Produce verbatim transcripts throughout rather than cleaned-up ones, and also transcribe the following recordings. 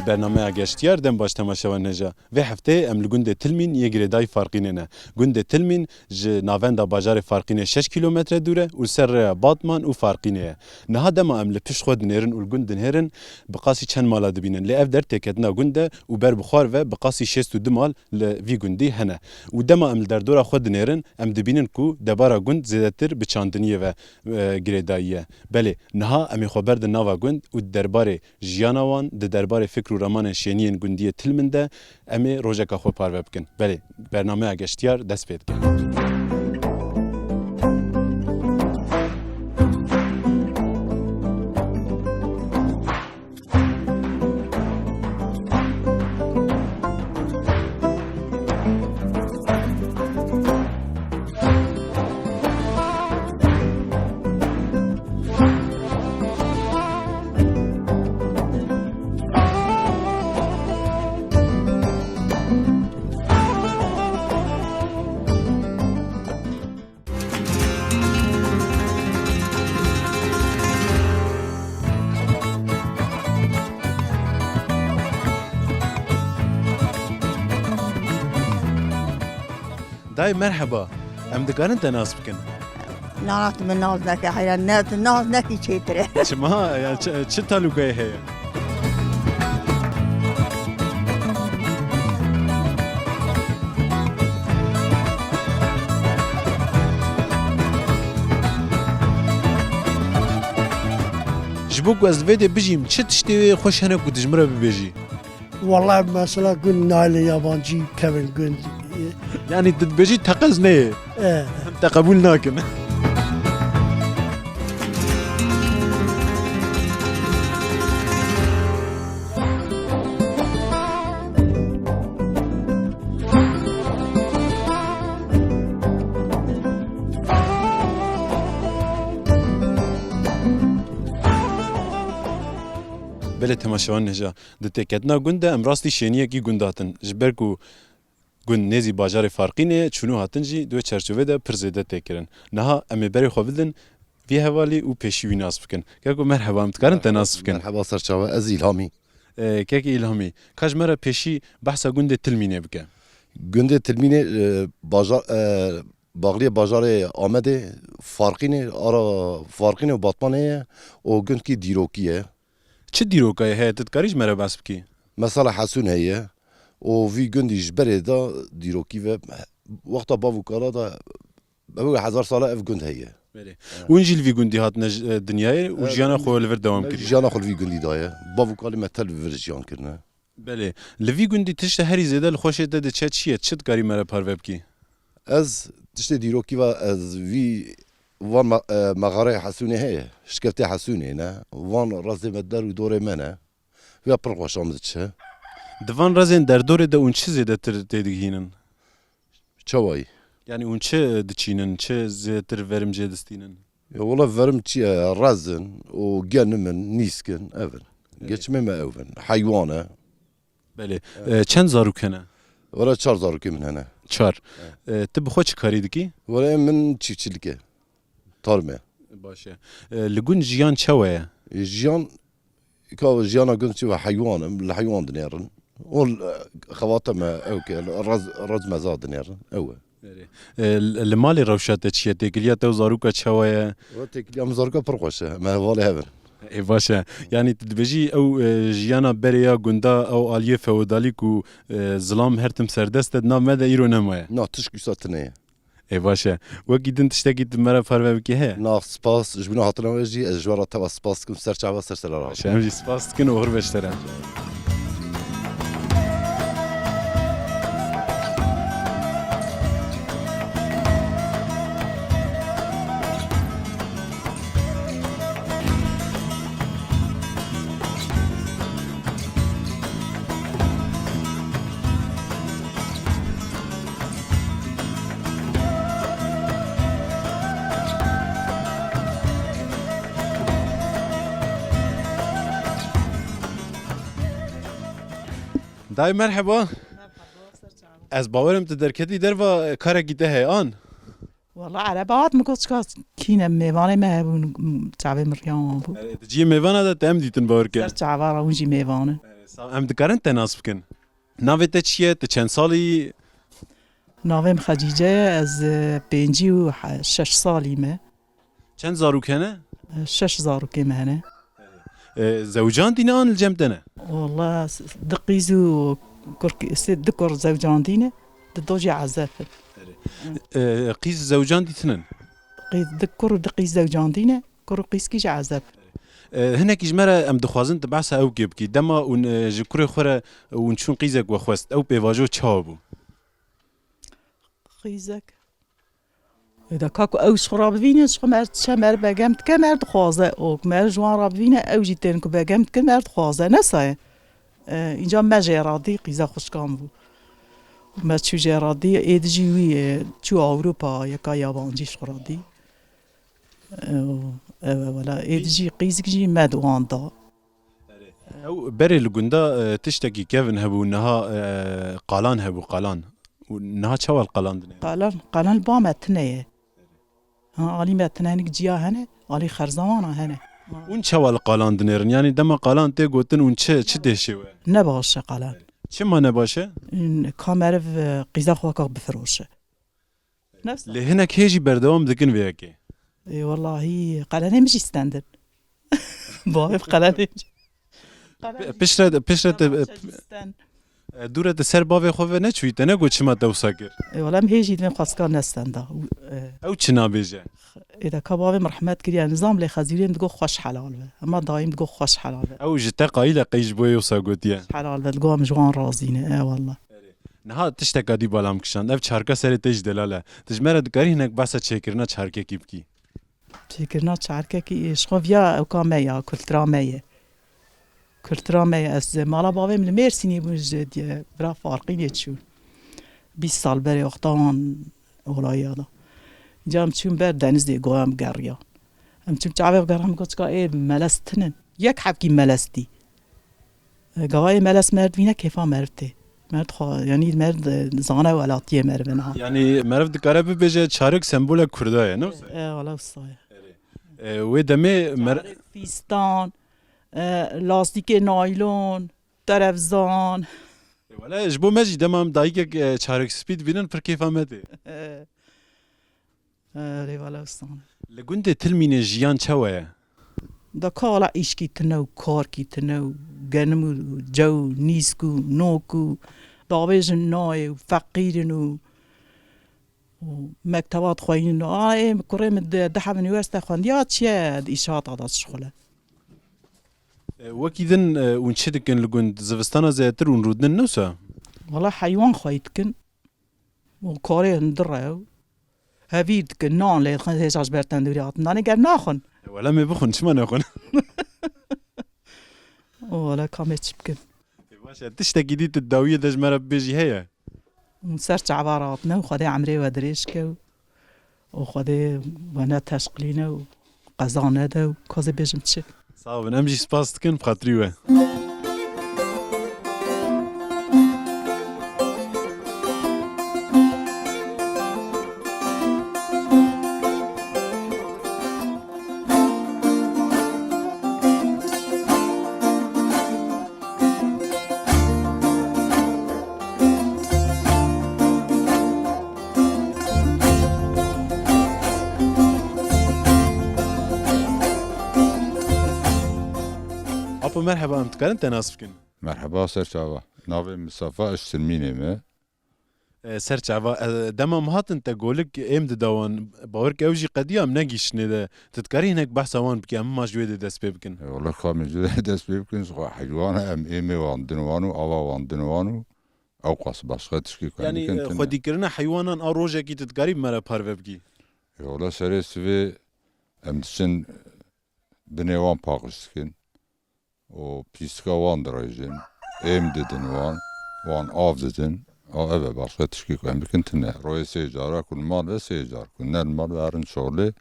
Bernameya Geştiyar, dem baş temaşevan hêja. Vê hefteyê em li gundê Tilmîn yê girêdayî Farqînê ne. Gundê Tilmîn ji navenda bajarê Farqînê şeş kîlometre dûr e û li ser rêya Batman û Farqînê ye. Niha dema em li pişt xwe dinêrin û li gund dinêrin, bi qasî çend mala dibînin. Lê ev der têketina gund e û ber bi xwar ve bi qasî şêst û du mal li vî gundî hene. Û dema em li derdora xwe dinêrin, em dibînin ku debara gund zêdetir bi çandiniyê ve, e, girêdayî ye. Belê, niha em ê xwe berdin nava gund û di derbarê jiyana wan, di derbarê fikr û ramanên şêniyên gundiyê Tilmin de em ê rojeka xwe parve bikin. Belê, bernameya Geştiyar dest pê dike. Dayê merheba, em dikarin te nas bikin? Na, tu min nas neke, heyran ne, tu nas nekî çêtir e. Çima? Yani çi, çi talûkayê heye? Ji bo ku ez li vê dê bijîm, çi tiştê wê xweş hene ku tu ji min re bibêjî? Wallahî mesela gund nayêlin yabancî kevin gund. Yani tu dibêjî teqez neyê. E. Em te qebûl nakin. Belê temaşevan hêja. Di têketina gund de em rastî şêniyekî gund hatin. Ji ber ku gund nêzî bajarê Farqînê ye, çûn û hatin jî di wê çerçovê de pir zêde tê kirin. Niha em ê berê xwe bidin vî hevalî û pêşî wî nas bikin. Keko merheba, em dikarin te nas bikin? Merheba serçawe, ez Îlhamî. Ee, kekê Îlhamî, ka ji me re pêşî behsa gundê Tilmînê bike. Gundê Tilmînê, e, bajar, e, baxliyê bajarê Amedê, Farqînê, ara Farqînê û Batmanê ye û gundkî dîrokî ye. Çi dîrokayê heye, tu dikarî ji me re behs bikî? Mesela Hesûn heye û vî gundî ji berê de dîrokî ve, wexta bav û kala de, ew hezar sala ev gund heye. Belê. Hûn jî li vî gundî hatine ji, e, dinyayê û jiyana xwe li vir dewam kirî? Jiyana xwe li vî gundî daye. Bav û kalê me te li vir jiyan kirine. Belê. Li vî gundî tişta herî zêde li xweşê te diçe çi ye? Çi dikarî me re parve bikî? Ez tiştê dîrokî ve ez vî van me-, e, mexareyê Hesûnê heye. Şikeftê Hesûnê ne. Van rezê me der û dorê me ne. Vîya pir xweşa min diçe. Di van rezên derdorê de hûn çi zêdetir têdigihînin? Çawayî? Yani hûn çi diçînin, çi zêdetir verim jê distînin? Ya wela verim çi ye? Rezin û genim in, nîsk in, ev in. Evet. Geçimê me ew in. Heywan e. Belê. Evet. E, çend zarok hene? Wela çar zarokê min hene. Çar. Evet. E, tu bi xwe çi karî dikî? Wela min çiftçilik e. Tarım e. Baş e. E, li gund jiyan çawa ye? E, jiyan Ka jiyana gund çi ve heywan im, li heywan dinêrin. Ol, e, xevata me ew ke, rez, rez meza dinêrin. Ew e. Erê. E, li, li malê rewşa te çi ye? Têkiliya te û zaroka çawa ye? Ve têkiliya min zaroka pir xweş e. Me hevalê hev in. Ê baş e. Yani tu dibêjî ew, e, jiyana berê ya gunda, ew aliyê feodalî ku, e, zilam her tim serdest e, di nav me de îro nemaye. Na, tişk wisa tune ye. Ê baş e. Wekî din tiştekî tu me re parve bikî heye? Na, spas. Ji bo hatina we jî ez ji we re teva spas dikim. Ser çava ser sera re. Baş e, em jî spas dikin û hur beş te re. Dayê merheba. Merhaba, ser çava. Ez bawerim tu derketî derva, e, karekî te heye an? Wala ereba hat min got çika kîne mêvanê me hebûn, çavê min riya wan bû. Erê, di cihê mêvana de te em dîtin bawer ke. Ser çava re hûn jî mêvan in. Erê, Sa-, em dikarin te nas bikin. Navê te çi ye? Tu çend salî yî? Navê min Xecîce ye, ez, e, pêncî û he-, şeş salî me. Çend zarok hene? E, şeş zarokê me hene. E, zewcandî ne an li cem te ne? Wala, s-, du qîz û kurk-, sê, du kur zewcandî ne, di do jî ezeb in. E, qîz zewcandî tinin? Qîz, du kur û du qîz zewcandî ne, kur û qîzkî jî ezeb in. E, hinekî ji me re em dixwazin tu behsa ew kê bikî. Dema hûn, e, ji kurê xwe re hûn çûn qîzek we xwest, ew pêvajo çawa bû? Qîzek. Ê de ka ku ew ji xwe re bivîne, ji xwe mer diçe, mer begem dike, mer dixwaze. Û ku mer ji wan re bivîne, ew jî tên ku begem dikin, mer dixwaze. Ne saye. E, înca me jê re dî, qîza xwişkan bû. Me çû jê re dî, êdî jî wî, e, çû Ewropa, yeka yabancî ji xwe re dî. Ew, ew, wela, êdî jî qîzik jî me di wan da. Ew berê li gunda, e, tiştekî kevin hebû, niha, e, qalan hebû, qalan. Û niha çawa li qalan dinê? Qalan, qalan li ba me tune ye. Ha, alî me tune hinek ciya hene, alî xerzawana hene. Hûn çawa li qalan dinêrin? Yanî dema qalan tê gotin, hûn çi, çi tê şêwe? Ne baş e qalan. Çima ne baş e? Ka meriv, e, qîza xwe ka bifiroşe. Nefsa. Lê hinek hê jî berdewam dikin vê yekê. Ê, wellahî, qelenê min jî stendin. Bavê min qelenê min jî. Qelenê jî piştre, piştre te, navçe jî sten. E, dûre te ser bavê xwe ve neçûyî, te negot çima te wisa kir? Ê, wela em hê jî divên xwestka nestenda. Û, e, Ew çi nabêje? Ê, de ka bavê min rehmet kiriye, nizam lê xezîrên digot xweş helal be. Ema dayîm digot xweş helal be. Ew ji te qayîl e qey ji bo yê wisa gotiye? Helal be, digot em ji wan razî ne, e, wela. Niha tişteka dî bala min kişand. Ev çarka serê te jî delal e. Tu ji me re dikarî hinek behsa çêkirina çarkekî bikî? Çêkirina çarkekî, ê, ji xwe viya ewka me ya, kultura me ye. Kultura me ye. Ez mala bavê min li Mêrsînê bû, ji diye bira Farqînê çû. Bîst sal berê wexta wan olaya da. Înca em çûn ber denizê, goya em geriya. Em çûn çavê xwe geriya, em got, çika ê melez tinin. Yek hebkî melez tî. Gava ê melez merd vîne kêfa merd tê. Merd xwe, yanî merd, e, zane welatiyê meriv e niha. Yanî meriv dikare bibêje çarik sembolek Kurda ye, ne wisa? E, wala wisa ye. E, wê demê mer- Çarik, fîstan, e, lastîkê naylon, terevzan. E, wele ji bo me jî dema em dayikek, e, çarik spî dibînin pir kêfa me tê. E. Erê, wele wisa ne. Li gundê Tilmînê jiyan çawa ye? Da ka wela îşkî tune û karkî tune û genim û cew û nîsk û nok û davêjin nayê û feqîr in û, û mekteba dixweynin. A, ê, kurê min di, di heb unîversîte xwendiya, çi ye di îşata de dişixule. E, wekî din, e, hûn çi dikin li gund? Zivistana zêdetir hûn rûdinin, ne wisa? Wela heywan xwey dikin. Û karê hundir e. Hevîr dikin, nan lê dixin, hêja ji ber tendûrê hatin. Nanê ger naxwin. E, wele mê bixwin, çima nexwin? O, wele ka mê çi bikin? E, baş e, tiştekî dî tu dawiyê de ji me re bibêjî heye? Ser çava re hatine û Xwedê emrê we dirêj ke û Xwedê we neteşqilîne û qeza nede û ka ez ê bêjim çi? Sax bin, em jî spas dikin bi xatirî we. Apo merheba, em dikarin te nas bikin? Merheba, ser çava. Navê min Misafa, ez Tilmînê me. E, ser çava, e, dema em hatin te golik êm dida wan, bawer ke ew jî qediya em negihiştinê de. Tu dikarî hinek behsa wan bikî, em hema ji wê dê dest pê bikin. E, wele ka em ji wê dest pê bikin, ji xwe heywan e, em êmê wan din wan û ava wan din wan û ew qas başqa tişkî ku em Yanî, bikin e, tune. Xwedîkirina heywanan a rojekî tu dikarî bi me re parve bikî? E, wele serê sivê em diçin binê wan paqij dikin. û pîstika wan dirêjin, êm didin wan, wan av didin. A, ev e, başqa tişkî ku em bikin tune. Royê sê cara ku li mal ve sê car, ku ne li mal ve herin şolê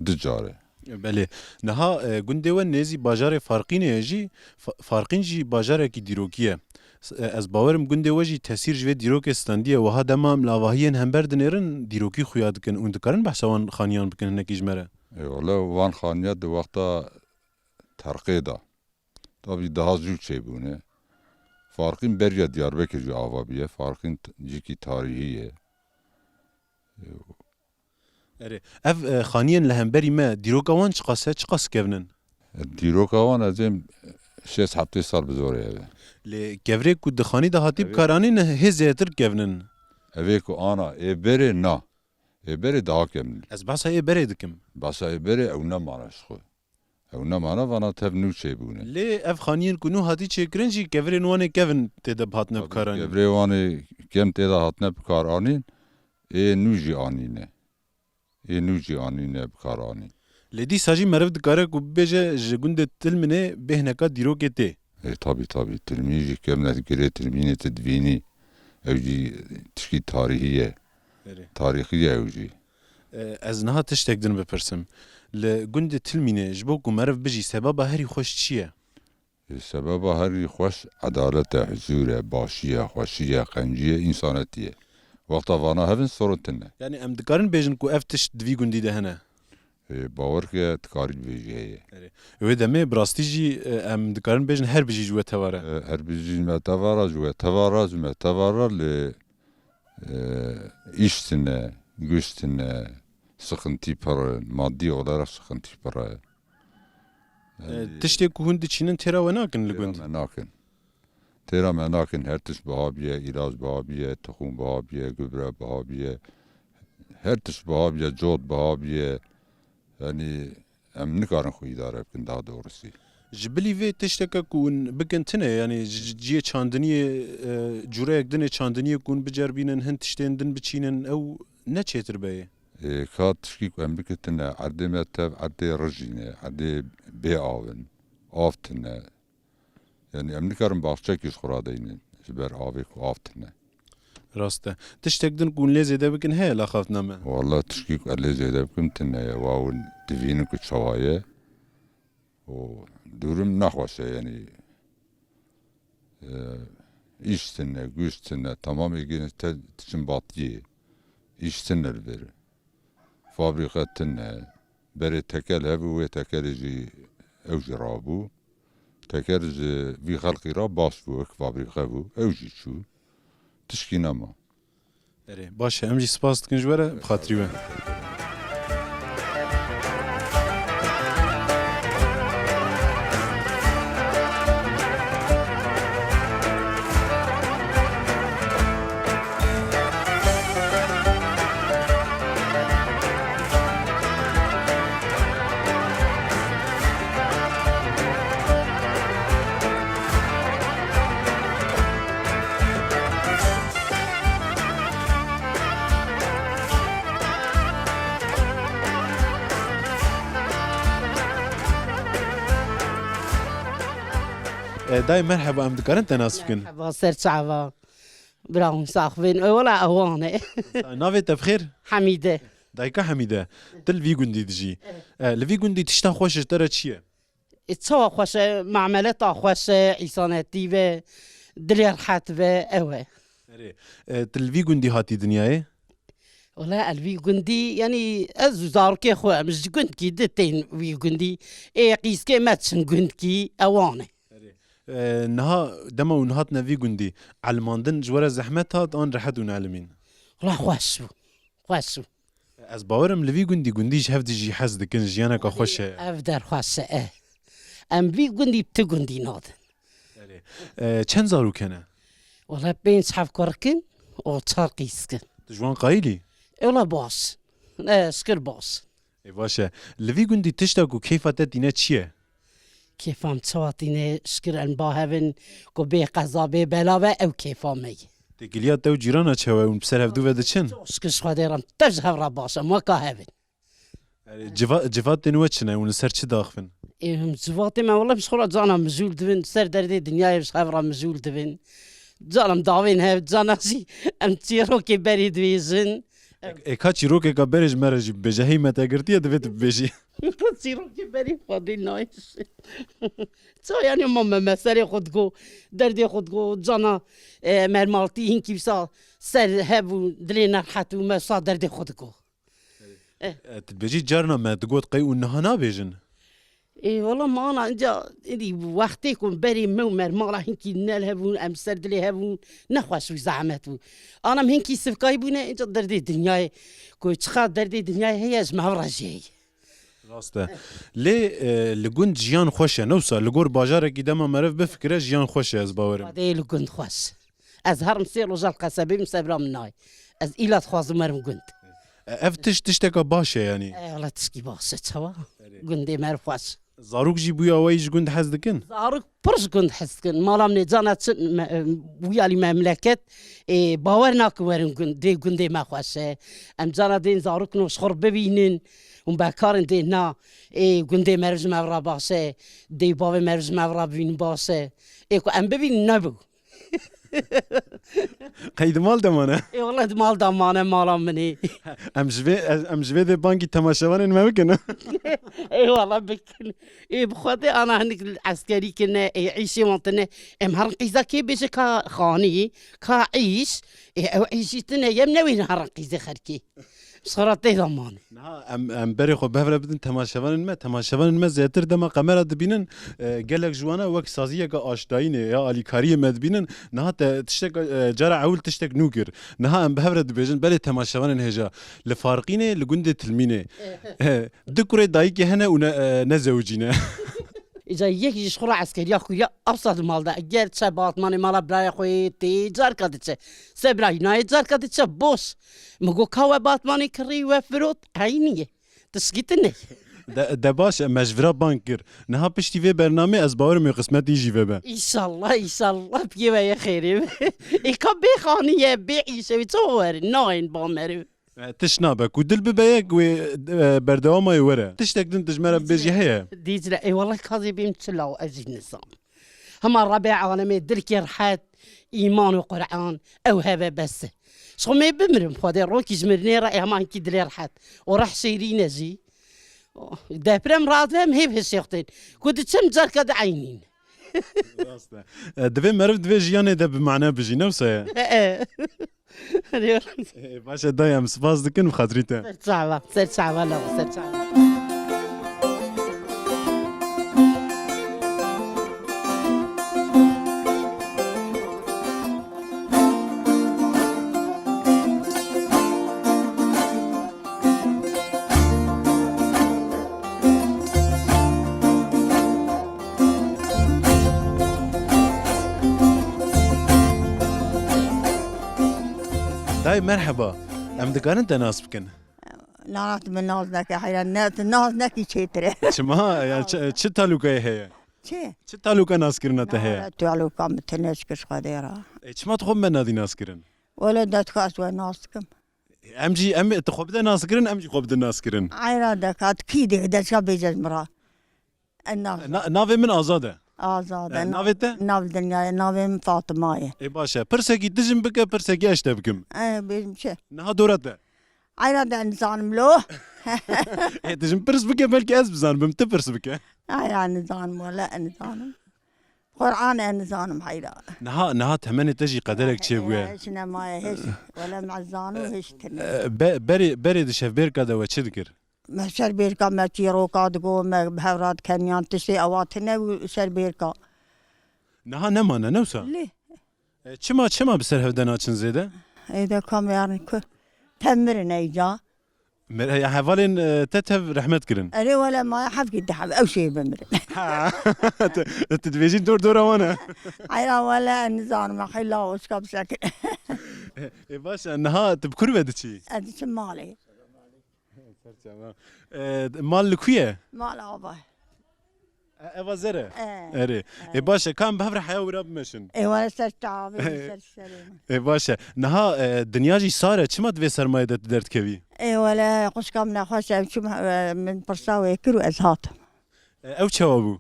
du care. Belê. Niha, e, gundê we nêzî bajarê Farqînê ye jî, Fa-, Farqîn jî bajarekî dîrokî ye. S-, e, ez bawer im gundê we jî tesîr ji vê dîrokê standiye. Wiha dema em li avahiyên hember dinêrin, dîrokî xuya dikin. Hûn dikarin behsa wan xaniyan bikin hinekî ji me re? Ê, wele wan xaniya di wexta terqê de. Tabî daha zû çêbûne. Farqîn beriya Diyarbekir jî ava bûye. Farqîn t-, cîkî tarîhî ye. Erê, ev, e, xaniyên li hemberî me, dîroka wan çiqas e, çiqas kevn in? Dîroka wan ez êm şêst heftê sal bi zorê hebe. Lê kevirê ku di xanî de hatî Evê- bikaranîn, hê zêdetir kevn in. Evê ku ana ê berê na. Ê berê daha kevn in. Ez behsa ê berê dikim. Behsa ê berê ew nemane ji xwe. Ew nemane, vana tev nû çêbûne. Lê ev xaniyên ku nû hatî çêkirin jî kevirên wan ê kevn tê de hatine Tabii bikaranîn. Kevirê wan ê kevn tê de hatine bikaranîn, ê nû jî anîne. Ê nû jî anîne bikaranîn. Lê dîsa jî meriv dikare ku bibêje ji gundê Tilminê bêhneka dîrokê tê. Ê, tabii, tabii. Tilmîn jî kevn e, girê Tilmînê tu divînî. Ew jî tişkî tarîhî ye. Erê. Tarîxî ye ew jî. E, ez niha tiştek din bipirsim. Li gundê Tilmînê ji bo ku meriv bijî sebaba herî xweş çi ye? E, sebaba herî xweş edalet e, huzûr e, başî ye, xweşî ye, qencî ye, însanetî ye. Wexta vana hebin, sorun tune. Yanî em dikarin bêjin ku ev tişt di vî gundî de hene? E, bawer ke tu karî dibêjî heye. Erê. Wê demê bi rastî jî, e, em dikarin bêjin her bijî ji we teva re. E, her bijî ji me teva re, ji we teva re, ji me teva re lê, e, îş tune, guş tune, sıkıntı pir in, maddi olarak sıkıntı pir e. E, Yanî tiştê ku hûn diçînin têra we nakin li têra gund? Me nakin. Têra me nakin, her tişt biha biye, îlac biha biye, toxum biha biye, gübre biha biye, her tişt biha biye, cot biha biye. Yanî em nikarin xwe îdare bikin daha doğrusu. Ji bilî vê tişteke ku hûn bikin tune, yanî ji, ji cihê çandiniyê, e, cûreyek din ê çandiniyê ku hûn biceribînin, hin tiştên din biçînin, ew ne çêtir beyê? Ê, ka tişkî ku em bikin tune, erdê me tev erdê rijî ne, erdê bê av in, av tune. Yanî em nikarin baxçekî ji xwe radeynin ji ber avê ku av tune. Rast e. Tiştek din ku hûn lê zêde bikin heye li axaftina me? Walla tişkî ku ez lê zêde bikim tune ye. Wa hûn divînin ku çawa ye. Û durum nexweş e, yanî, e, îş tune, guş tune, tamamê gene te diçin batiyê. Îş tune li vir. Fabrîke tune. Berê tekel hebû, wê tekelê jî ew jî rabû. Tekel ji vî xelqî re baş bû, wek fabrîke bû. Ew jî çû. Tişkî nema. Erê, baş e, em jî spas dikin ji we re, bi xatirî we. E, dayê merheba, em dikarin te nas bikin? Merheba, ser çava. Bira hûn sax bin. E, wela ewan e. Navê te bi xêr? Hemîde. Dayika Hemîde, tu li vî gundî dijî. Evet. E, li vî gundî tişta xweş ji te re çi ye? E, çawa xweş e, mameleta xweş e, îsanetî ve, dilê rehet ve, ew e. Erê, e, tu li vî gundî hatî dinyayê? Wela ez li vî gundî, yanî ez û zarokê xwe em ji gundkî di tên wî gundî. Ê qîskê me çin gundkî, ewan e. Erê. E, niha dema hûn hatine vî gundî, elmandin ji we re zehmet hat an rehet hûn elimîn? Wela xweş bû. Xweş bû. Ez bawerim li vî gundî gundî ji hev dijî hez dikin, jiyaneka xweş heye. Ev der xweş e. Em vî gundî bi ti gundî nadin. Erê. E, çend zarok hene? Wela pênc heft kurik in û çar qîsk in. Tu ji wan qayîl î? E, wela baş. E, şikir baş. Ê, baş e. Li vî gundî tişta ku kêfa te tîne çi ye? Kêfa min çawa tîne, şikir em ba hev in, ku bê qeza, bê bela be, ew kêfa me ye. Têkiliya te û cîrana çawa ye, hûn bi ser hevdû ve diçin? Çok şikir ji Xwedê re em tev ji hev re baş in, weka hev in. Erê, civa-, civatên we çi ne? Hûn li ser çi diaxivin? Ê, him civatê me, wela ji xwe re cana mijûl dibin, ser derdê dinyayê ji hev re mijûl dibin. Cana em davên hev, cana jî em çîrokê berê dibêjin. Ê, ê, ka çîrokeka berê ji me re jî bibêje, hey me te girtiye, divê tu bibêjî. Çîrokê berê Xwedê nayê. Ça, yanî ma me, me serê xwe digo, derdê xwe digo, cana, e, mermaltî hinkî wisa ser hev û dilê nerehet û me wisa derdê xwe digo. E. E, tu dibêjî carna me digot qey û niha nabêjin? Ê wala mana inca êdî wextê ku berê me û me mala hinkî ne li hev bûn, em ser dilê hev bûn, nexweş bû, zehmet bû. Ana em hinkî sivkayî bûne, inca derdê dinyayê ku çiqa derdê dinyayê heye ji me hev re jî heye. Rast e. Lê, e, li gund jiyan xweş e, ne wisa? Li gor bajarekî dema meriv bifikire jiyan xweş e, ez bawerim. Xwedê li gund xweş. Ez herim sê roja li qesebê bim, sebra min nayê. Ez îla dixwazim werim gund. E, ev tişt tişteka baş e yanî. E, wala tişkî baş e, çawa? Erê. Gundê meriv xweş. Zarok jî bûya we yî ji gund hez dikin? Zarok pir ji gund hez dikin. Mala min ê cana çi me, wiyalî memleket, ê, bawer nakin werin gund, dê gundê me xweş e. Em cana dên zarok no ji xwe re bibînin. Hûn bekarin dê na, ê, gundê meriv ji me re baş e. Dê bavê meriv ji me re bibînin baş e. Ê ku em bibînin nebû. Qey di mal de mane? Ê wala di mal de mane, mala min ê. Em ji vê, em ji vê dê bangî temaşevanên me bikin. Ê wala bikin. Ê bi Xwedê ana hinik eskerî kirine, ê îşê wan tine. Em herin qîza kê bêje ka xanî, ka îş. Ê ew îşî tine, yem newên herin qîzê xerkê. Ji xwe re tê de mane. Niha em, em berê xwe bi hev re bidin temaşevanên me. Temaşevanên me zêdetir dema qemera dibînin, e, gelek ji wana wek saziyeke aştayînê ya alîkariyê me dibînin. Niha te tiştek, e, cara ewil tiştek nû kir. Niha em bi hev re dibêjin, belê temaşevanên hêja. Li Farqînê, li gundê Tilmînê. E, du kurê dayikê hene û ne, e, nezewicîne. Îca yek jî ji xwe re eskeriya xuya, ewsa di mal de. Ger çe batmanê mala birayê xwe yê tê, carka diçe. Sebra hînayê, carka diçe boş. Min got, ka we batmanê kirî we firot, eynî ye. Tişkî tune ye. De, de baş e, me ji vira bang kir. Niha piştî vê bernamê ez bawerim wê qismetî jî vebe. Înşallah, înşallah, piyê we ye xêrê be. Ê ka bê xanî ye, bê îşe wê çawa werin? Nayên ba meriv. E, tişt nabe. Ku dil bibe yek wê, e, berdewama wê were. Tiştek din tu ji me re bibêjî heye? Dîcle, ê welleh kazê bêm çi law ez jî nizam. Hema Rebê alemê dilkê rehet, îman û Quran, ew heve bes e. Ji xwe mê bimirim, Xwedê rokî ji mirinê re ê hema hinkî dilê rehet. O reh şêrîn e jî. Oh, deprem radibem hêv hişê xwe tên. Ku diçim carka di eynîn. Rast e. E, divê meriv divê jiyanê de bi mane bijî, ne wisa ye? E, e. E, baş e dayê, em spas dikin bi xatirî te. Ser çava, ser çava, lawo, ser çava. Dayê merheba. Em dikarin te nas bikin? Na, tu min nas neke, heyran ne, tu nas nekî çêtir e. Çima? Ya çi, çi talûkayê heye? Çi? Çi talûka naskirina te heye? Na, talûka min tune ji kir Xwedê re. E, çima tu xwe bi me nadî naskirin? Wele destxwaz we nas dikim. Em jî, em, tu xwe bide naskirin, em jî xwe bidin naskirin. Ayra de kat kî de, de şa bêje ji min re. En nav- Na-, navê min Azad e. Azad e. E, navê te? Nav dinyayê, navê min Fatima ye. Ê, baş e. Pirsekî tu ji min bike, pirsekî ez ji te bikim. E, bêjim çi? Niha dora te. Ayra de nizanim lo. Ê, tu ji min pirs bike, belkî ez bizanim, tu pirs bike. Ayra nizanim, wele nizanim. Qur'an e nizanim heyra. Niha, niha temenê te jî qederek çêbûye. Hiç nemaye, hiç. Wele me zano hiç tine. E, be-, berê, berê di şevbêrka de we çi dikir? Me ser bêrka me çîroka digo, me bi hev re dikeniyan tiştê ewa tine û ser bêrka. Niha nemane, ne wisa? Lê. E, çima, çima bi ser hev de naçin zêde? Ê de kam yarın ku. Temirin eyca. Mer-, ya hevalên, e, te tev rehmet kirin. Erê wele maye hevkî deheb, ew şê bimirin. Ha. Tu, tu dibêjî dor dora wan e. Heyra wele nizanim, heyla oşka bisekin. E, baş e, niha tu bi kur ve diçî? Ez diçim malê. Ser çava. E, mal li ku ye? Mal ava. E, eva zer e? E. Erê. E. Ê, baş e, ka em bi hev re heya wira bimeşin. Ê, were ser çavê, ser serê min. Ê, baş e. Niha, e, dinya jî sar e, çima di vê sermayê de tu derdikevî? Ê, wele xwişka min nexweş e, çûm, e, min pirsa wê kir û ez hatim. E, ew çawa bû?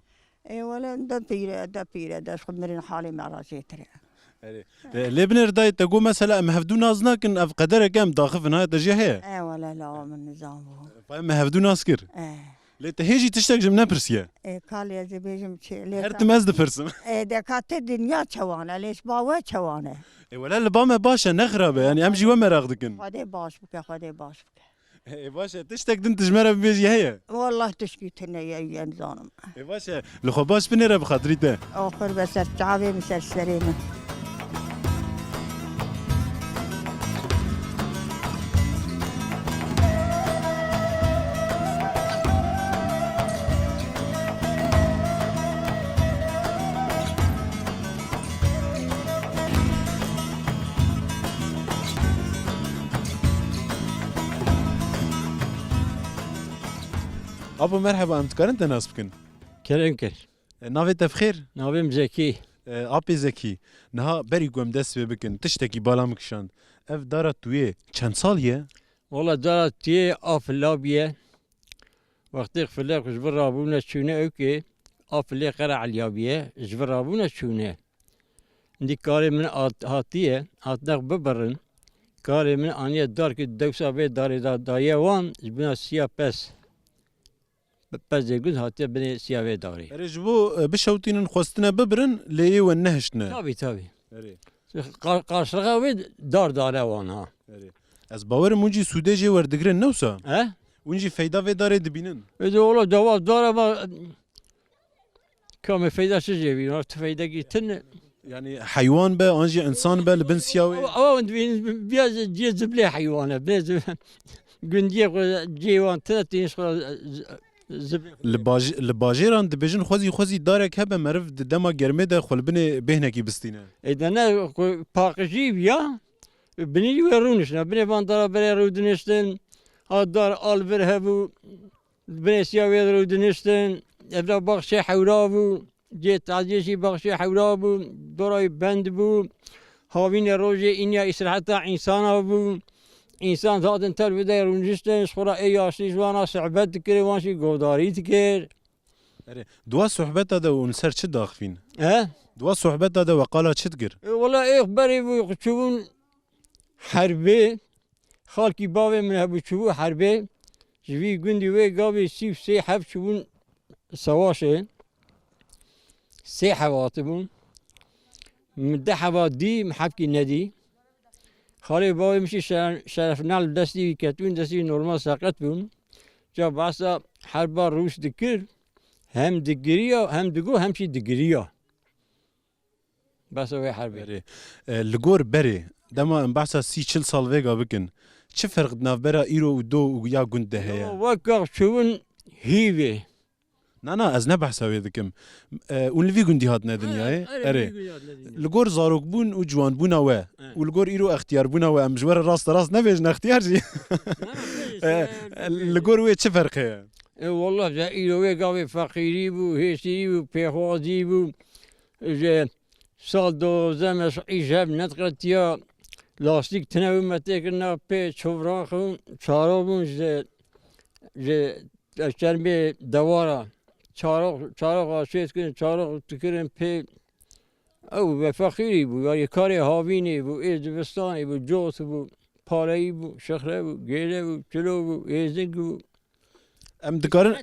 Ê, wele de pîre, de pîre, de xwe mirin halê me re jêtir e. Erê. E, lê binêr dayê te got mesela em hevdû nas nakin, ev qederek e, em daxivin, ha, te jî heye? E, wele lawa min nizam bû. Em hevdû nas kir. E. Lê te hê jî tiştek ji min nepirsiye. Ê, kalê ez ê bêjim çi? Lê Her ka- tim ez dipirsim. Ê, de ka te dinya çewan e, lê ji ba we çewan e? Ê, wele li ba me baş e, ne xirab e. Yanî em jî we meraq dikin. Xwedê baş bike, Xwedê baş bike. Ê baş e, tiştek din tu ji me re bibêjî heye? Wallah tişkî tune ye, em zanim. Ê baş e, li xwe baş binêre bi xatirî te. Axir be ser çavê min, ser serê min. Apo merheba, em dikarin te nas bikin? Kerem kir. E, navê te bi xêr? Navê min Zekî. E, Apê Zekî, niha berî ku em dest pê bikin, tiştekî bala min kişand. Ev dara tu yê çend sal ye? Wala dara tu yê a fila bûye. Wextê file ku ji vir rabûne çûne ewkê, a filê qere eliya bûye, ji vir rabûne çûne. Hindî karê min hat-, hatiye, hatine bibirin. Karê min aniye dar ki dewsa vê darê da daye wan, ji bina siya pez. Pezê gund hatiye binê siya vê darê. Erê, ji bo, e, bişewtînin xwestine bibirin, lê yê we nehiştine. Tabii, tabii. Erê. Ka-, karşılığa wê dar dane wan ha. Erê. Ez bawerim hûn jî sûdê jê werdigirin, ne wisa? He? Hûn jî feyda vê darê dibînin. Ê de ola dewa dara ma Kamê feyda çi jê bî? Ti feydekî tune. Yani heywan be, an jî insan be, li bin siya wê. Awa, awa, dibîn, biraz cihê ziblê heywan e. Biraz gundiyê xwe cihê wan tune, tîniş xwe z-, ziblê xwe. Li baj-, li bajêran dibêjin xwezî, xwezî darek hebe, meriv di dema germê de xwe li binê bêhnekî bistîne. Ê de ne, xwe paqijî bîya, binî wê rûniştine. Binê van dara berê rûdiniştin, a dar al vir hebû. Binê siya wê de rûdiniştin, evra baxçê hewra bû, cê taziyê jî baxçê hewra bû, dora wî bend bû. Havînê rojê îniya îstiraheta însana bû. Însan hatin tev de rûniştin, ji xwe re ê yaşlî ji wan re sohbet dikir, wan jî godarî dikir. Erê, di wa sohbeta de hûn ser çi daxivîn? He? Di wa sohbeta de we qala çi dikir? E, wela ê berê bû, çûbûn herbê, Xalkî bavê min hebû çûbû herbê, ji vî gundî wê gavê sî û sê heb çûbûn sewaşê, sê heb hatibûn. Min du heba dî, min hebkî nedî. Xalê bavê min jî şere-, şerefna li destî wî ketibûn, destî wî normal seqet bûn. Ca behsa herba rûş dikir, hem digiriya, hem digot, hem jî digiriya. Besa wê herbê. Erê. E, li gor berê, dema em behsa sî çil sal vêga bikin, çi ferq di navbera îro û do û ya gund de heye? Yo, weka çûbûn hîvê. Na, na, ez ne behsa wê dikim. E, hûn li vî gundî hatine dinyayê? Erê, erê. Li gor zarokbûn û ciwanbûna we û li gor îro extiyarbûna we, em ji we re raste rast nebêjin extiyar jî. Na, na, bêjin, e, e, li gor wê çi ferq heye? E, wallah, îro wê gavê feqîrî bû, hêsirî bû, pêxwazî bû. Ji sal dozdeh meşqî ji hev nediqetiya, lastîk tine bû me tê kirina pê çovran xwe, çarok bûn ji, ji çermê dewara, çarok, çaroka çêdikirin, çarok dikirin pê. Ew ve feqîrî bû, ya yê karê havînê bû, ê dibistanê bû, cot bû, pareyî bû, şixre bû, gêle bû, çilo bû, êzing bû. Em dikarin,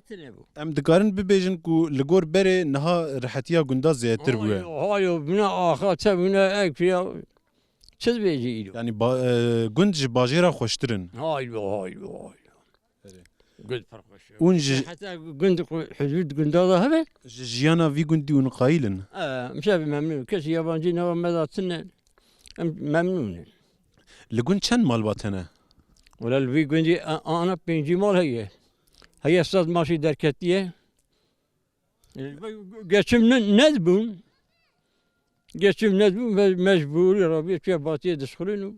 em dikarin bibêjin ku li gor berê niha rihetiya gunda zêdetir bûye. Hayo, hayo, bûne axa, te bûne ek ya. Çi dibêjî îro? Yani ba-, e, gund ji bajêra xweştir in. Hayo, hayo, hayo. Erê. Gund pir xweş e. Hûn ji heta gund xwe, huzur di gunda da hebe? Ji jiyana vî gundî hûn qayîl in? E, em şevê memnûn. Kesî yabancî nava me da tine. Em memnûn in. Li gund çend malbat hene? Wela li vî gundî a-, ana pêncî mal heye. Heye sed maşî derketiye. Geçim ne, nedibûn. Geçim nedibûn, me-, mecbûrî rabî çûye batiyê dişxulin û,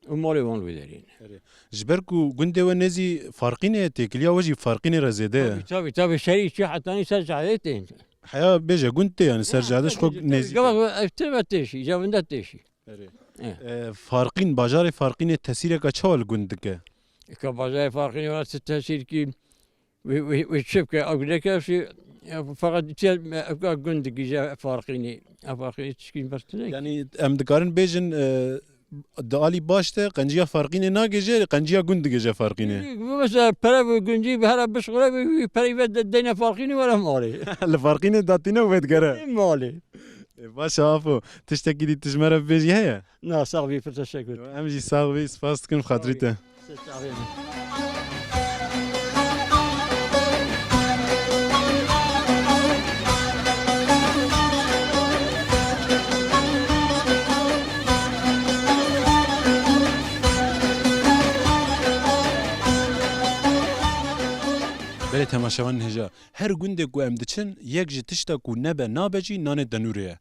û malê wan wê derîn. Erê. Ji ber ku gundê we nêzî Farqînê ye, têkiliya we jî Farqînê re zêde ye. Tabii, tabii, tabii. Şerî çû hetanî ser cadê tên. Heya bêje gund tê, yani ser cadê ji xwe nêzîk e. Gava ev tê ve têşî, cavinde têşî. Erê. E. E, Farqîn, bajarê Farqînê tesîreka çawa li gund dike? Ka bajarê Farqînê wela ti tesîrkî wê, wê, wê çi bike, ew neke şî, ya, feqet tiya, ev ka gund dike, Farqînê. Ev Farqînê tişkî bertine. Yani em dikarin bêjin, e, di alî baş de qenciya Farqînê nagêje, qenciya gund digêje Farqînê. Mesela pere bi gundî bi here bişxure bi, wî pereyî ve de-, deyne Farqînê were malê. Li Farqînê datîne û vêdigere. Malê. E, baş e, Afo. Tiştekî dî tu ji me re bibêjî heye? Na, sax bî, pir teşekkür. Em jî sax bî, spas dikin, xatirî te. Belê temaşevanên hêja, her gundê ku em diçin, yek ji tişta ku nebe nabe jî nanê tenûrê ye.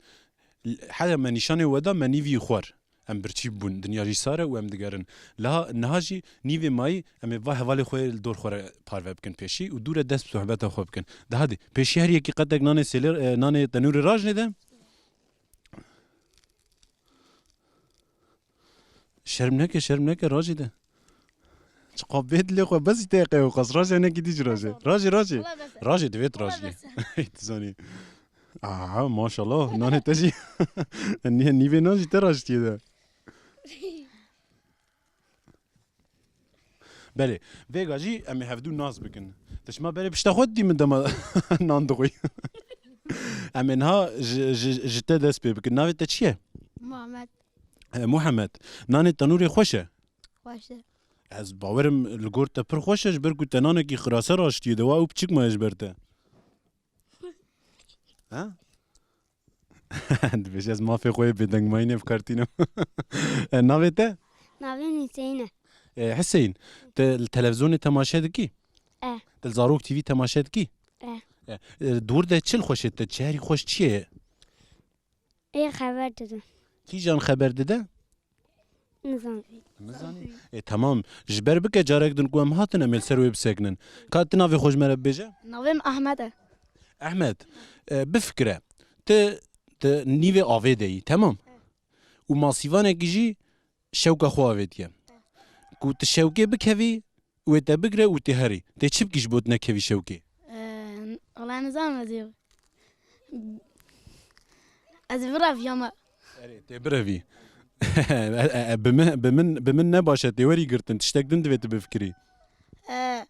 Heya me nîşanê we da, me nîvî xwar. Em birçî bûn, dinya jî sar e û em digerin. Liha niha jî nîvê mayî em ê va hevalê xwe yê li dor xwe re parve bikin pêşî û dû re dest bi sohbeta xwe bikin. De hadî, pêşî her yekî qetek nanê sêlê, e, nanê tenûrê rajnê de. Şerm neke, şerm neke, rajê de. Çiqa bê dilê xwe, bes î te qe û qas, rajê nekî dî jî rajê. Rajê, rajê. Wala bes e. Rajê divêt Wala rajê. Bes e. Tu zanî. Aha, maşallah, nanê te jî. Nî-, nîvê nan jî te rajtiye de. Belê, vêga jî em ê hevdû nas bikin. Te şima berê pişta xwe dî min dema nan dixwî. Em ê niha ji, ji, ji te dest pê bikin. Navê te çi ye? Muhammed. E, Muhammed, nanê tenûrê xweş e? Xweş e. Ez bawerim li gor te pir xweş e, ji ber ku te nanekî xirase raştiyê de wa û piçik maye ji ber te. Ha? Dibêje ez mafê xwe yê bêdengmayînê bi kar tînim. E, navê te? Navê min Hüseyin e. E, Hüseyin, tu li televîzyonê temaşe dikî? E. Tu li Zarok T V temaşe dikî? E. E, e, dûr de çi li xweşê te? Çi herî xweş çi ye? Ê xeber didin. Kîjan xeber dide? Nizanî. Nizanî? Ê, temam. Ji ber bike carek din ku em hatin, em ê li ser wê bisekinin. Ka tu navê xwe ji me re bibêje? Navê min Ahmet e. Ahmet, e, bifikire. Tu, tu nîvê avê de yî, temam? Û masîvanekî jî şewka xwe avêtiye. Ku tu şewkê bikevî, wê te bigre û tê herî. Tê çi bikî ji bo tu nekevî şewkê? Eee, wala nizanim ez ê. Ez ê bireviyama. Erê, tê birevî. E, e, e, bi min, bi min, bi min ne baş e, tê werî girtin. Tiştek din divê tu bifikirî. Eee,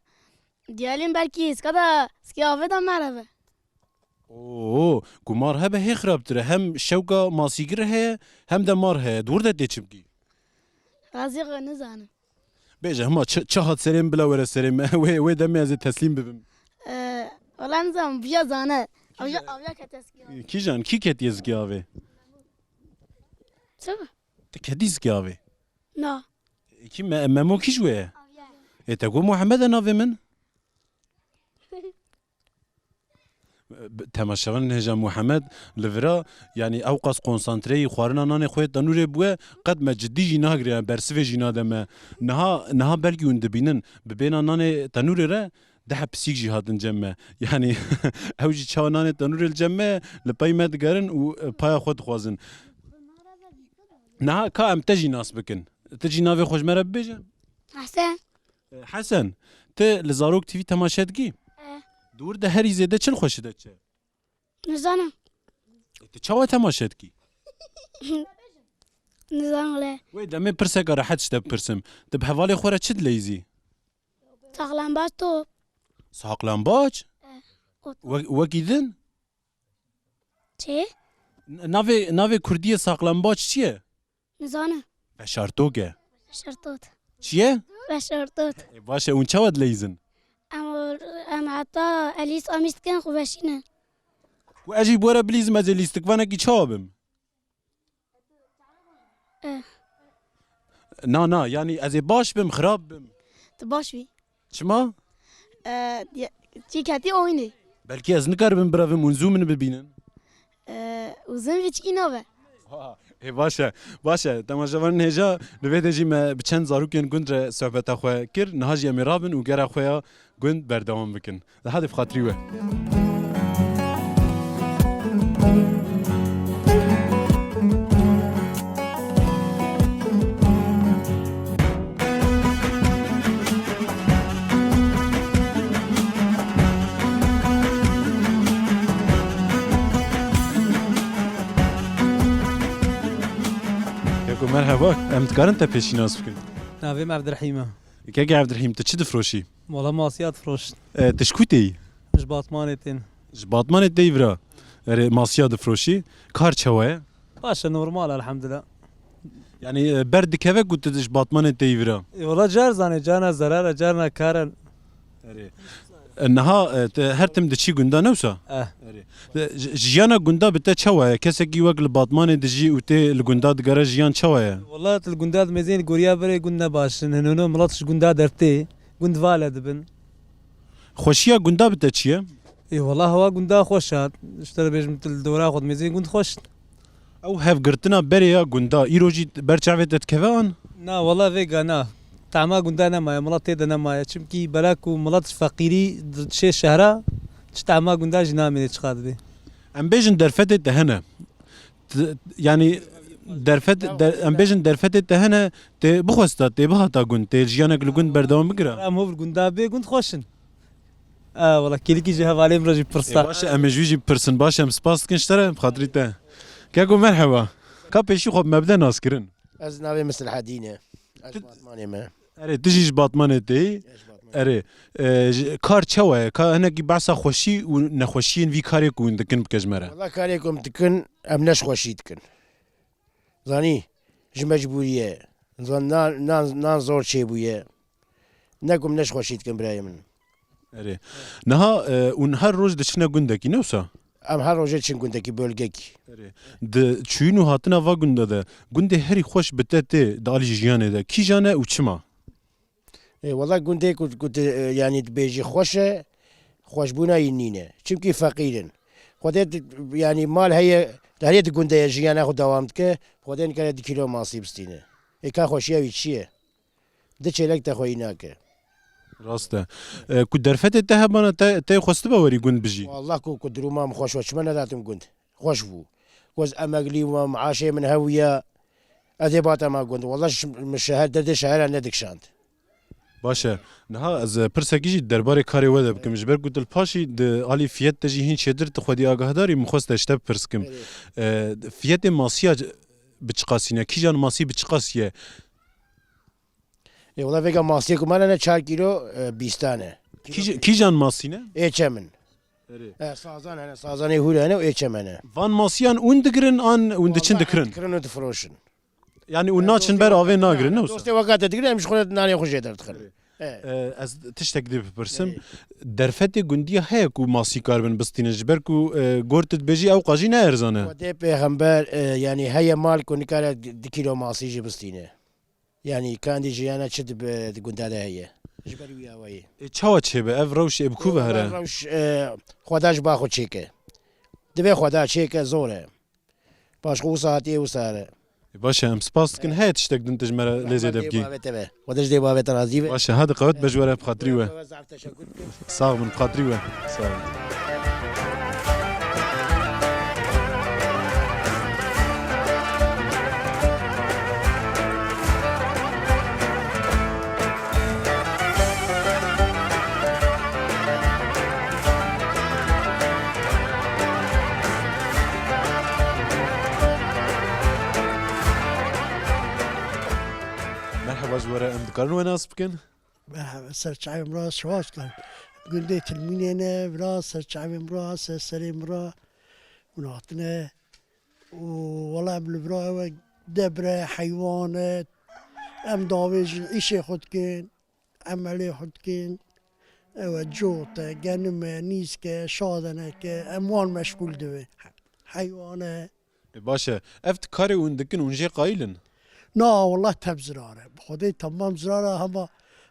diyalên belkî êska da, êskê avê da mereve. Oo, ku mar hebe hê xirabtir e. Hem şewka masîgir heye, hem de mar heye. Dûr de tê çi bikî? Razî xwe nizanim. Bêje hema çi, çi hat serê min bila were serê min. Wê, wê demê ez ê teslîm bibim. Ee, wala nizanim, biya zane. Avya, avya kete êskê avê. Kîjan, kî ketiye êskê avê? Çi? Tu ketî êskê avê? Na. Kî me, Memo kî ji wê ye? Avya. Ê te got Muhammed e navê min? Temaşevanên hêja Muhammed li vira, yanî ew qas konsantreyî xwarina nanê xwe yê tenûrê bûye, qet me cidî jî nagire, yani bersivê jî nade me. Niha, niha belkî hûn dibînin, bi bêhna nanê tenûrê re deh pisîk jî hatin cem me. Yani ew jî çawa nanê tenûrê li cem me ye, li pey me digerin û, e, paya xwe dixwazin. Niha ka em te jî nas bikin. Tu jî navê xwe ji me re bibêje? Hesen. E, Hesen, tu li Zarok T V temaşe dikî? E. Dûr de herî zêde çi li xwe şide çi? Nizanim. E, tu çawa temaşe dikî? Nizanim le. Wê demê pirseka rehet ji te bipirsim. Tu bi hevalê xwe re çi dileyîzî? Saklambaç top. Saklambaç? E, o top. We-, wekî din? Çi? N-, navê, navê kurdî yê saklambaç çi ye? Nizanim. Veşartok e. Veşartot. Çi ye? Veşartot. E, baş e, hûn çawa dileyîzin? Em, em heta elîs amîs dikin xwe veşînin. Ku ez jî bi we re bilîzim, ez ê lîstikvanekî çawa bim? Eh. Na, na, yanî ez ê baş bim, xirab bim? Tu baş bî. Çima? Eh, ya, çî ketî oyunê. Belkî ez nikaribim birevim, hûn zû min bibînin. Eh, û zin vî çikî nabe. Ha, ê, baş e, baş e. Temaşevanên hêja, li vê de jî me bi çend zarokên gund re sohbeta xwe kir. Niha jî em ê rabin û gera xwe ya gund berdewam bikin. Li hadê bi xatirî we. Keko, merheba. Em dikarin te pêşînas bikin? Navê min Evdirhîm e. Keke Evdirhîm, tu çi difroşî? Wala masiya difroşin. E, tu ji ku tê yî? Ji Batmanê tên. Ji Batmanê tê yî vira. Erê, masiya difroşî. Kar çawa ye? Baş e, normal, elhamdülillah. Yani, e, ber dikeve ku tu ji Batmanê têyî vira? E, wala car zanê, carna zerar e, carna kar e. Erê. E, niha, e, te her tim diçî gunda, ne wisa? Eh. Erê. Te, j-, jiyana gunda bi te çawa ye? Kesekî wek li Batmanê dijî û tê li gunda digere, jiyan çawa ye? Wala tu li gunda dimêzî goriya berê gund ne baş in. Hin hino milet ji gunda dertê. Gund vale dibin. Xweşiya gunda bi te çi ye? Ê, wela hewa gunda xweş e. Ji te re bêjim, tu li dora xwe dimêzî gund xweş. Ew hevgirtina berê ya gunda, îro jî ber çavê te dikeve an? Na, wela vêga na. Tehma gunda nemaye, milet tê de nemaye. Çimkî bela ku milet ji feqîrî diçê şehra, çi tehma gunda jî namîne çiqa dibê. Em bêjin derfetê te hene. T-, yani derfet, der-, em bêjin derfetê te hene, tê bixwesta, tê bihata gund, tê jiyanek li gund berdewam bikira. Em hov li gunda bê gund xweş in. A, wela kêlikî ji hevalê min re jî pirsa. Ê, baş e, em ê ji wî jî bipirsin. Baş e, em spas dikin ji te re, bi xatirî te. Keko merheba. Ka pêşî xwe bi me bide naskirin. Ez navê min Silhedîn e. Ez Tu Batmanê me. Erê, tu jî ji Batmanê tê? Ez ji Batmanê. Erê, e, ji, kar çawa ye? Ka hinekî behsa xweşî û nexweşiyên vî karê ku hûn dikin bike ji me re. Wela karê ku em dikin, em ne ji xweşî dikin. Zanî, ji mecbûrî ye. Zan nan, nan, nan zor çêbûye. Ne ku em ne ji xweşî dikin birayê min. Erê. Niha, e, hûn her roj diçine gundekî, ne wisa? Em her rojê çin gundekî, bölgekî. Erê. Di çûyîn û hatina va gunda de, gundê herî xweş bi te tê di alî jiyanê de, kîjan e û çima? Ê, wela gundê ku, ku tu, e, yanî dibêjî xweş e, xweşbûna yî nîne. Çimkî feqîr in. Xwedê di, yanî mal heye, di herê di gundê ye, jiyana xwe dewam dike, Xwedê nikare du kîlo masî bistîne. Ê, ka xweşiya wî çi ye? Du çêlek te xweyî nake. Rast e. E, ku derfetê te hebana, te, te xwestiba werî gund bijî? Wallah ku, ku duruma min xweş we, çima nedatim gund? Xweş bû. Ku ez emeglî bûme, meaşê min hebûye, ez ê batema gund. Wallah ş-, min şeher, derdê şehera nedikişand. Baş e. Niha ez pirsekî jî derbarê karê we de bikim. Ji ber ku tu li paşî di alî fiyet de jî hîn çêtir tu xwedî agahdarî, min xwest te ji te bipirs kim. Erê. E, fiyetê masiya bi çiqasî ne? Kîjan masî bi çiqasî ye? Ê, wela vêga masiyê ku me re ne çar kîlo, e, bîstan e. Kîj-, kîjan masî ne? Ê çemin. Erê. E, sazan hene, sazanê hûr hene û ê çem hene. Van masiyan hûn digirin an hûn diçin dikirin? Dikirin û difiroşin. Yani hûn naçin ber avê nagirin, ne wisa? Dostê weka te digirin, em ji xwe nanê xwe jê derdixin. Erê. E. E, ez tiştek dî bipirsim. Erê. Derfetê gundiya heye ku masî karibin bistînin, ji ber ku, e, gor tu dibêjî ew qajî ne erzan e. Xwedê pêxember, e, yani heye mal ku nikare du kîlo masî jî bistîne. Yani kandî jiyana çi di, di gunda de heye? Ji ber wî awayî. Ê, çawa çêbe? Ev rewş ê bi ku ve here? Ev rewş, e, Xweda ji ba xwe çêke. Divê Xweda çêke, zor e. Paşxwe wisa hatiye, wisa here. Ê, baş e, em spas dikin. Heye tiştek din tu ji me re lê zêde bikî? Xweda ji dê bavê te be. Xweda ji dê bavê te razî be. Baş e, hadi qewet be ji we re, bi xatirî we. Zaf teşekkür dikim. Sax bin, bi xatirî we. Sax bin. Merheba, ji we re em dikarin we nas bikin? Merhaba, ser çavê min re şewaz kirin. Gundê Tilmînê ne, vira ser çavê min re, ser serê min re hûn hatine. Û wela em li vira ew e, debre, heywan e. Em davêjin, îşê xwe dikin, emelê xwe dikin. Ew e, cot e, genim e, nîsk e, şadenek e, em wan meşgûl dibin. Heywan e. E, baş e. Ev karê hûn dikin, hûn jê qayîl in? Na, wela tev zirar e. Bi Xwedê temam zirar e, hema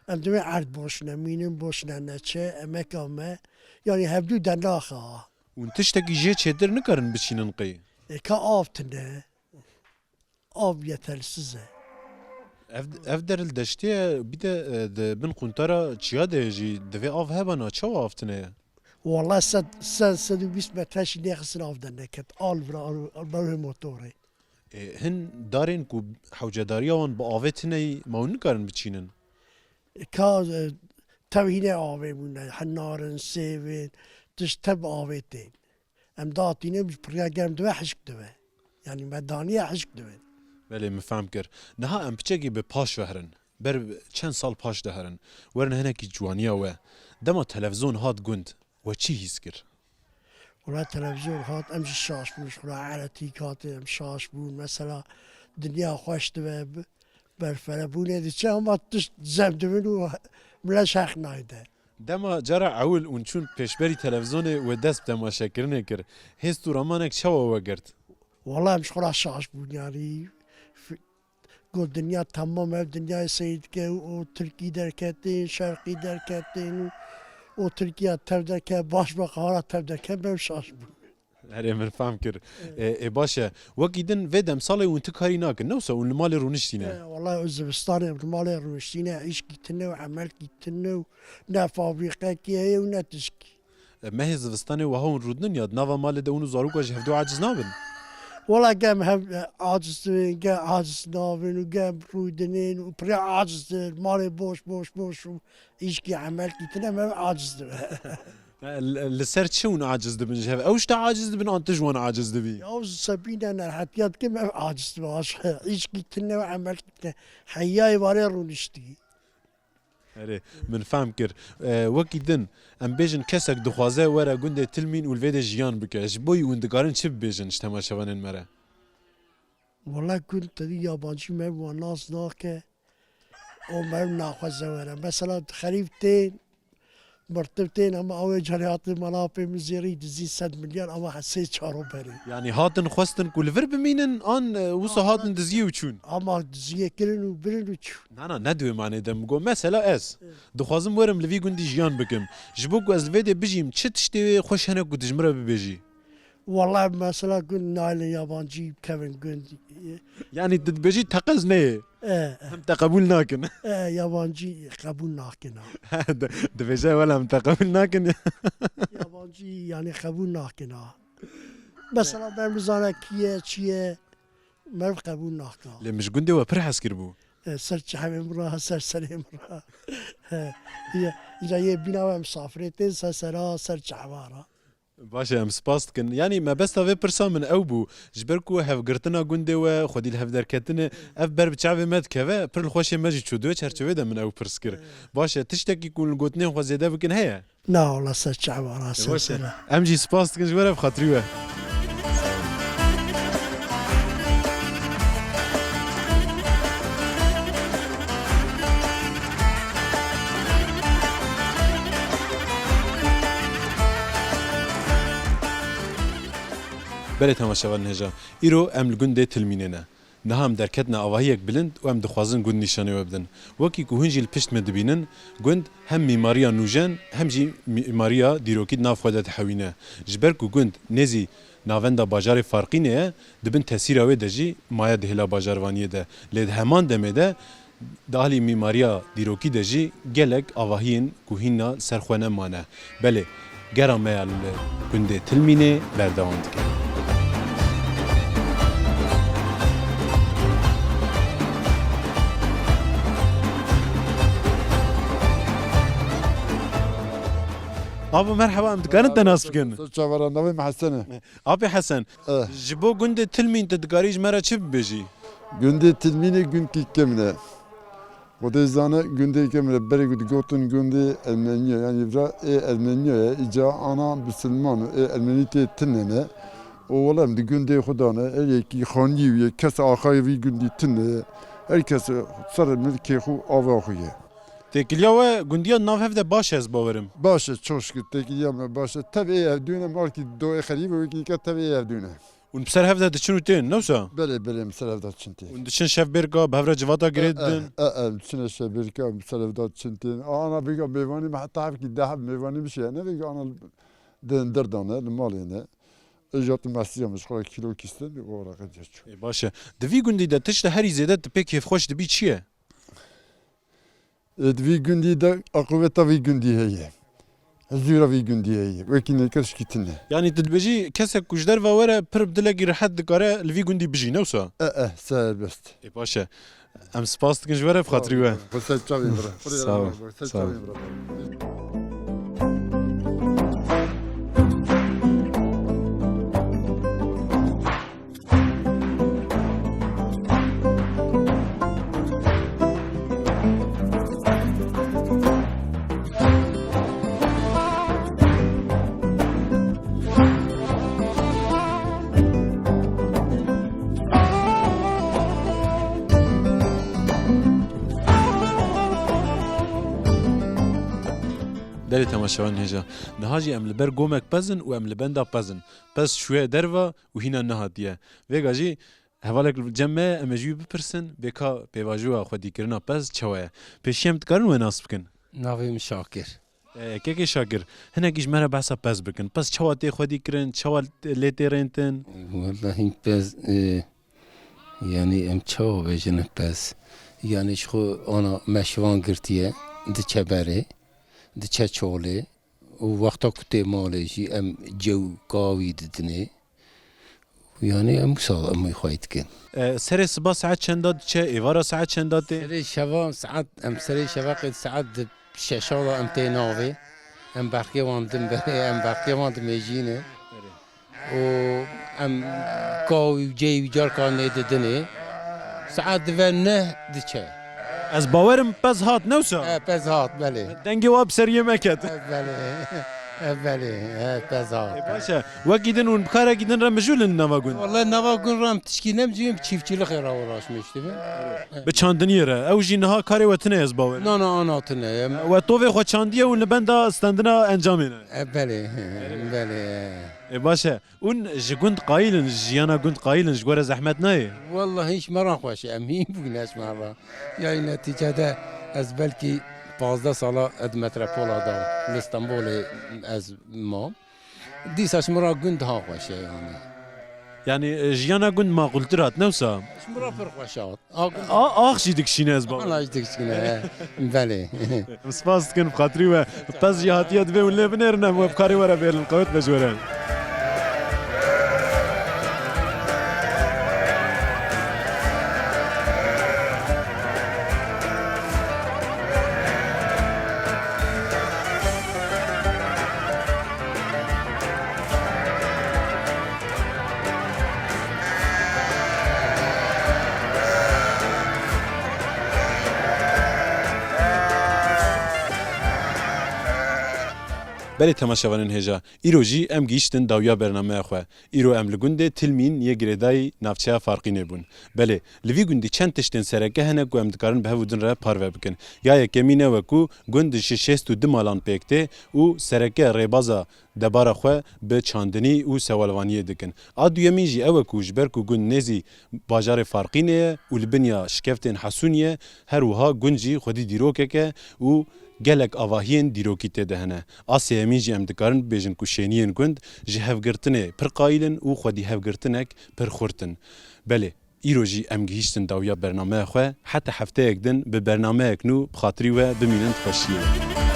em dibên erd boş ne, mînin boş ne, neçe, emeka me. Yanî hevdû de naxe ha. Hûn tiştekî jê çêtir nikarin biçînin qey? E, ka av tune. Av yetersiz e. Ev, ev der li deştê ye, bir de, e, di bin quntara çiya de jî divê av heba, na çawa av tune ye? Wala sed, sed, sed û bîst metre jî nêxistin av derneket. Al vira, al, al berê motorê. E, hin darên ku hewcedariya wan bi avê tune ye, ma hûn nikarin biçînin? E, ka, e, tev hîne avê bûne, henarin, sêvên, tişt tev bi avê tên. Em datînin ji piriya germ dibe, hişk dibe. Yanî me daniye, hişk dibe. Belê, min fehm kir. Niha em piçekî bi paş ve herin. Ber çend sal paş de herin. Werin hinekî ciwaniya we. Dema televizyon hat gund, we çi hîs kir? Wela televizyon hat, em jî şaş bûn. Ji xwe re eretîk hatin, em şaş bûn. Mesela Dinya xweş dibe, bi-, berferebûnê diçe, ama tişt zem dibin û milet ji heq nayde. Dema cara ewil hûn çûn pêşberî televîzyonê wê dest bi temaşekirinê kir. Hêst û ramanek çawa we girt? Wala em ji xwe re şaş bûn, yanî, f-, got dinya temam, ev dinyayê seyr dike û, û Tirkî derketin, Şerqî derketin û, û Tirkiye tev deke, baş be, qahara tev deke, em şaş bûn. Erê, min fam kir. Evet. Ê, ê, baş e. Wekî din vê demsalê hûn ti karî nakin, ne wisa hûn li malê rûniştîne? E, wala zivistanê li malê rûniştîne, îşkî tune û emelkî tune û ne fabrîqekî heye û ne tişkî. E, mehê zivistanê wiha hûn rûdinin ya di nava malê de hûn û zaroka ji hevdu aciz nabin? Wala gem hev, e, aciz dibin, gem aciz nabin û gem rûdinin û pirê aciz dibin. Malê boş, boş, boş û îşkî emelkî tune, me aciz dibin. Li, li ser çi hûn aciz dibin ji hev? Ew ji te aciz dibin an tu ji wan aciz dibî? Ya, ez sebîne nerhetiya dikim, ev aciz dibe. Îşkî tune û emelkî tune. Heyayê varê rûniştî. Erê, min fehm kir. E, wekî din, em bêjin kesek dixwaze were gundê Tilmîn û li vê de jiyan bike. Ji bo wî hûn dikarin çi bibêjin ji temaşevanên me re? Wala gund tevî yabancî me wan nas nake. O meriv naxwaze were. Mesela xerîb tên, mirtiv tên, ama ew ê carê hatin mala apê min zêrî dizî sed milyar, ama hesê çaro berê. Yanî hatin xwestin ku li vir bimînin, an, e, wisa hatin diziyê û çûn? Ama diziyê kirin û birin û çûn. Na, na, ne di wê manê de min got. Mesela ez Evet. dixwazim werim li vî gundî jiyan bikim. Ji bo ku ez li vê dê bijîm, çi tiştê wê xweş hene ku tu ji min re bibêjî? Wala mesela gund naylin yabancî kevin gund. Yanî tu dibêjî teqez neyê. E, e. Hem te qebûl nakin. E, yabancî qebûl nakin ha. Di-, dibêje wela em te qebûl nakin. Yabancî yani qebûl nakin ha. Mesela ben bizane kiye, çiye, meriv qebûl nakin ha. Lê min ji gundê we pir hez kiribû. E, ser çavê min re, ser serê min re. He, ya, ya yê bîna we misafirê tên ser sera, ser çava re. Baş e, em spas dikin. Yanî mebesta vê pirsa min ew bû. Ji ber ku hevgirtina gundê we, xwedî li hevderketine, ev ber bi çavê me dikeve, pir li xweşê me jî çû. Di wê çerçevê de min ew pirs kir. Baş e, tiştekî ku li gotinên xwe zêde bikin heye? Na, wala ser çava, ra ser Baş e. sera. Em jî spas dikin ji we re, bi xatirî we. Belê temaşevanên hêja, îro em li gundê Tilmînê ne. Niha em derketine avahiyek bilind û em dixwazin gund nîşanî we bidin. Wekî ku hûn jî li pişt me dibînin, gund hem mîmariya nûjen hem jî mîmariya dîrokî di nav xwe de dihewîne. Ji ber ku gund nêzî navenda bajarê Farqînê ye, di bin tesîra wê de jî maye di hêla bajarvaniyê de. Lê di heman demê de di alî mîmariya dîrokî de jî gelek avahiyên ku hîna li ser xwe nemane. Belê, gera me ya li gundê Tilmînê berdewam dike. Abo merheba, em dikarin te nas bikin? Ser çava ra, navê min Hesen e. Apê Hesen, Eh. ji bo gundê Tilmîn tu dikarî ji me re çi bibêjî? Gundê Tilmînê gundkî kevn e. Xwedê zane gundê kevn e. Berê ku digotin gundê Ermeniya, yanî vira ê Ermeniya ye, îca ana bisilman û ê Ermenî tê tine ne. Û wela em di gundê xwe de ne, her yekî xanî wî ye, kes axayê vî gundî tine ye. Her kes ser milkê xwe ava xwe ye. Têkiliya we gundiya nav hev de baş e, ez bawerim. Baş e, çok şükür, têkiliya me baş e. Tev ê ev dûne, malkî do ê xerîb e, wekî ke tev ê ev dûne. Hûn bi ser hev de diçin û tên, ne wisa? Belê, belê, em ser hev de diçin tên. Hûn diçin şev bêrka, bi hev re civata girê E, e, didin? E, e, em diçine şev bêrka, em ser hev de diçin tên. Ana bêga mêvanî me heta hevkî deh heb mêvanî mişe, ne bêga ana di, dirdane, li malê ne. Ê jat mesiya min ji xwe kîlo kîstin, o raqe diye çû. Ê, baş e. Di vî gundî de tişta herî zêde tu pê kêfxweş dibî çi ye? Ê, di vî gundî de aqûbeta vî gundî heye. Hizûra vî gundî heye. Wekî nêkir şikîtin e. Yanî tu dibêjî kesek ku ji derve were pir bi dilekî rihet dikare li vî gundî bijî, ne wisa? E, e, serbest. Ê, baş e. Em spas dikin ji we re, bi xatirî we. Xwe ser çavên bira. Sağ ol. Xwe ser Sağ ol. çavên bira. Temaşevan hêja. Niha jî em li ber gomek pez in û em li benda pez in. Pez çûye derva û hîna nehatiye. Vêga jî hevalek li cem me ye, em ê ji wî bipirsin, bê ka pêvajoya xwedîkirina pez çawa ye. Pêşî em dikarin we nas bikin? Navê min Şakir. E, kekê Şakir, hinekî ji me re behsa pez bikin. Pez çawa tê xwedîkirin, çawa lê tê rêntin? Wellahî pez, e, yanî em çawa bêjin pez? Yanî ji xwe ana meşivan girtiye, diçe berê, diçe çolê û wexta ku tê malê jî em cew kawî didinê. Yanî em wisa em wî xweyî dikin. E, serê siba saet çenda diçe, êvara saet çenda tê? Serê şeva saet, em serê şeva qêt saet di şeşa de em tê navê. Em berxê wan din berê, em berxê wan dimêjîne. Û em kawî û ceyî û carka nê didinê. Saet dive neh diçe. Ez bawerim pez hat, ne wisa? E, pez hat, belê. Dengê wa bi seriyê me ket. E, belê. E, belê. E, pez hat. E, baş e. Wekî din hûn bi karekî din re mijûl in nava gund? Wallahî nava gund re em tişkî ne mijûl in, bi çîftçilixê re uğraşmış dibin. Bi çandiniyê re. Ew jî niha karê we tune, ez bawerim. Na, na, ana tune. Em We tovê xwe çandiye û li benda standina encamê ne. E, belê. Belê. E, baş e. Hûn ji gund qayîl in, ji jiyana gund qayîl in, ji we re zehmet nayê? Wallahî ji me re xweş e, em hîn bûne ji me re. Yanî netîcede ez belkî pazdeh sala di metropola de, li Stenbolê ez mam. Dîsa ji me re gund daha xweş e yanî. Yanî, e, jiyana gund maqûltir hat, ne wisa? Ji me re pir xweş hat. A, a, ax jî dikişîne, ez bawer. Ax jî dikişîne, he. Belê. Em spas dikin bi xatirî we. Pez jî hatiye, divê hûn lê binêrin, em we bi karê we re bêrin. Qewet be ji we re. Belê temaşevanên hêja, îro jî em gihîştin dawiya bernameya xwe. Îro em li gundê Tilmîn yê girêdayî navçeya Farqînê bûn. Belê, li vî gundî çend tiştên sereke hene ku em dikarin bi hev û din re parve bikin. Ya yekemîn ew e ku gund ji şêst û du malan pêk tê û sereke rêbaza debara xwe bi çandinî û sewalvaniyê dikin. A duyemîn jî ew e ku ji ber ku gund nêzî bajarê Farqînê ye û li bin ya şikeftên Hesûnî ye, her wiha gund jî xwedî dîrokek e û gelek avahiyên dîrokî tê de hene. A sêyemîn jî em dikarin bibêjin ku şêniyên gund ji hevgirtinê pir qayîl in û xwedî hevgirtinek pir xurt in. Belê, îro jî em gihîştin dawiya bernameya xwe. Heta hefteyek din bi bernameyek nû bi xatirî we bimînin di xweşiyê.